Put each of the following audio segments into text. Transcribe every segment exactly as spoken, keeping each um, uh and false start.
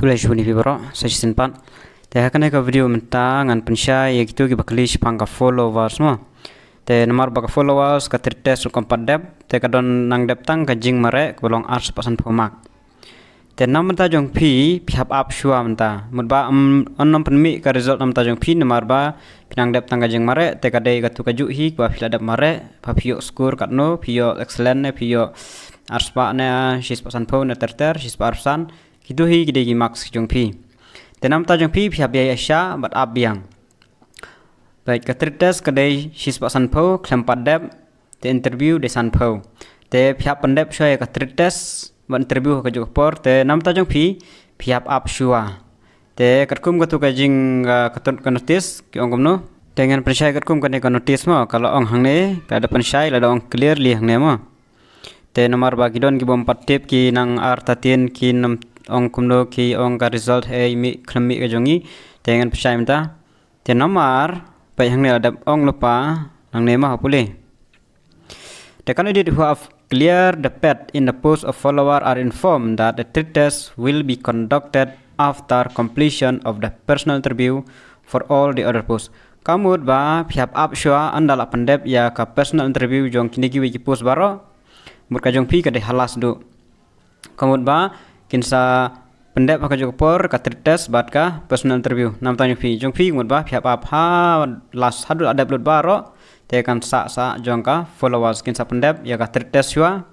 Khublei shibun ïa phi baroh sa shisien pat. Te ha kane ka video mynta ngan pynshai ïa kito kiba kylli shaphang ka followers mo. Te namar ba ka followers ka trade test ruh kam pat dep, te ka don nang dep tang ka jingmareh kaba long ar spah sanphew mark. Te na bynta jong phi, phi hap ap shuwa mynta. Mut ba ym, ym pynmih ka result na bynta jong phi namar ba phi nang dep tang ka jingmareh, te ka dei katu kajuh hi kaba phi la dep mareh, ba phi ïoh score katno, phi ïoh excellent ne, phi ïoh ar spah ne, shi spah sanphew ne ter ter, shi spah arphew san. Kito hi ki dei ki marks jong phi. Te na bynta jong phi, phi hap ïa shah bad ap biang. Bad ka trade test ka dei shi spah sanphew khlem pat dep, te interview dei sanphew. Te phi hap pyndep shuwa ïa ka trade test bad interview ha kajuh ka por, te na bynta jong phi, phi hap ap shuwa. Te katkum katu ka jing, ah, katut ka notice ki ong kumno. Te ngan pynshai katkum kane ka notice mo, ka la ong hangne, ka da pynshai, la da ong clearly hangne mo. Te namar ba ki don ki bym pat tip, ki nang artatien, ki nam ong kumno, ki ong ka result hei mih khlem mih ka jong ngi. Te ngan pynshai mynta. Te namar ba hangne la dep ong lypa nangne mo, ha pule. The candidate who have cleared the path in the post of follower are informed that the trade test will be conducted after completion of the personal interview for all the other posts. Ka mut ba phi hap ap shuwa ynda la pyndep ïa ka personal interview jong kine kiwei ki post baroh. Mut ka jong phi ka dei ha last duh. Ka mut ba kin sa pyndep ha kajuh ka por ka trade test bad ka personal interview. Na bynta jong phi, jong phi ka mut ba phi hap ap ha last, haduh la dep lut baroh, te kan sah sah jong ka followers, kin sa pyndep ïa ka trade test shuwa.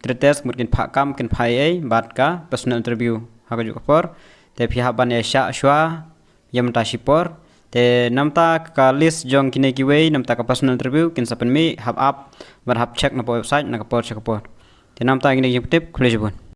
Trade test ka mut kin phah kam, kin phah ei ei bad ka personal interview ha kajuh ka por. Te phi hap ban ïa shah shuwa ïa mynta shipor. Te na bynta ka list jong kine kiwei, na bynta ka personal interview, kin sa pynmih, hap ap bad hap check na ka website na ka por sha ka por. Te na bynta kine ki jingpyntip, khublei shibun.